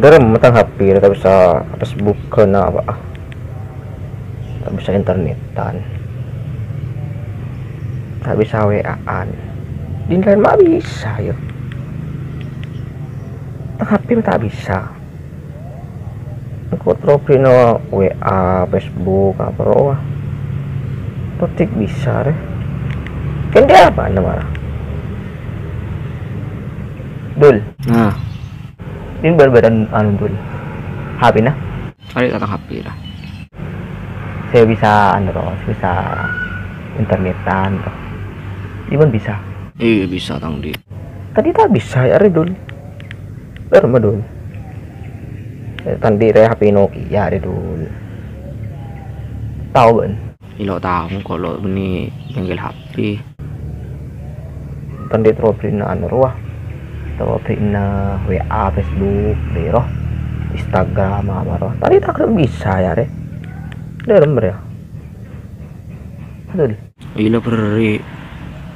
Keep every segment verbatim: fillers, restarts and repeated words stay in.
Dâremma tang H P ta' bisa Facebook-an apa. Ta' bisa internetan. Ta' bisa W A-an. Din laèn ma' bisa, yâ. Tang H P ma' ta' bisa. Engko' terro bârina W A, Facebook, apa rowa. Totik bisa, rè. Kèng dâ' apa anda marah? Dul. Nah. Ini bar-baran anu, Dul. H P-na? Kali tentang H P lah. Saya bisa anu, toh, bisa internetan, toh. Iman bisa. Iya, bisa, Tang Di. Tadi ta' bisa, yâ, rè, Dul. Dâremma, Dul. Eh, tadi rè H P Nokia, rè, Dul. Tao, bân? Ilo' tao, kolo' bânnè bengkel H P. Tadi terro bârina anu rowa. Terro bârina W A, Facebook, dâ' rowa. Instagram, apa rowa. Tadi ta' bisa, yâ, rè. Dâremma, rè. Betul. Ilo' bâri'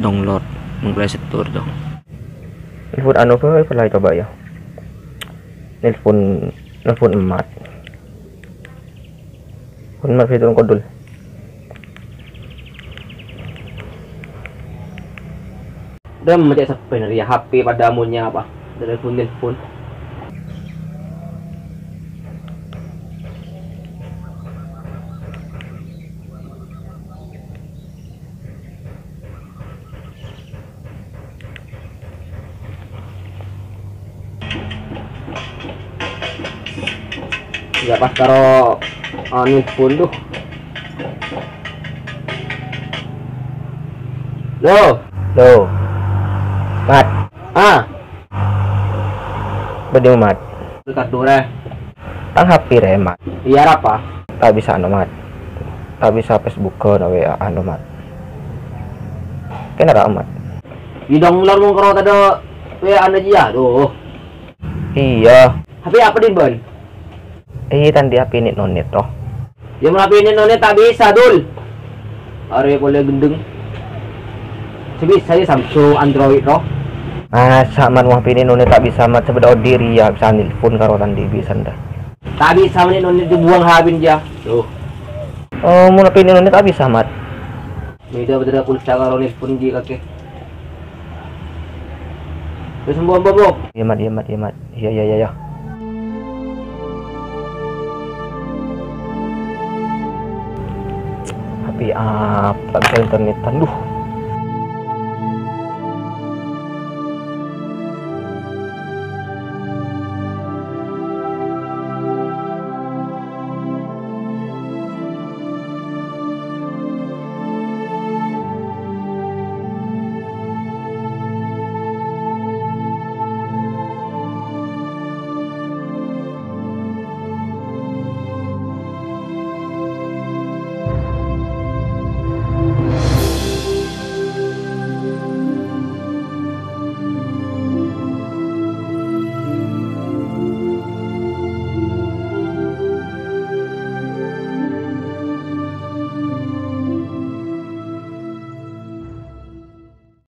download neng Play Store, dong. Nelpon anu, apa, apa lah, coba, yâ. Nelpon, nelpon Emat. Pon Emat, Fitrun Kodul. Dâremma cè' seppèna rèya, H P padâ amonya apa? Nelpon-nelpon. Ya, pas karo, ah, nelpon tuh. Lo. Lo. Mat. Ah. Bâdâ, Mat. Kardurè. Tang H P rè, Mat. Iyâ, arapa? Ta' bisa anu, Mat. Ta' bisa Facebook-an, W A-an, Mat. Kèng arapa, Mat? Iyâ, dong, lor mongkoro tadâ' W A-na jiyâ, duh. Iyâ. H P apa, Din, bân? Iyâ, tadi H P Nit Nonit, toh. Yâ, mon H P Nit Nonit ta' bisa, Dul. Arè polè gendeng. Sè bisa yâ Samsung, Android, toh. Masa, Mat, mon H P Nit Nonit ta' bisa, Mat, sè bâdâ odi' rèya bisa nelpon karo tadi bisa, nda. Ta' bisa, Nit Nonit dibuang H P-na jiyâ. Loh. Oh, mon H P Nit Nonit ta' bisa, Mat. Bhidhâ bâdâ pulsa karo nelpon jiyâ kakè. Wis, embu', embu', embu'. Iyâ, Mat, iyâ, Mat, iyâ, Mat. Iyâ, iyâ, iyâ, iyâ. H P apa, ta' bisa internetan, duh.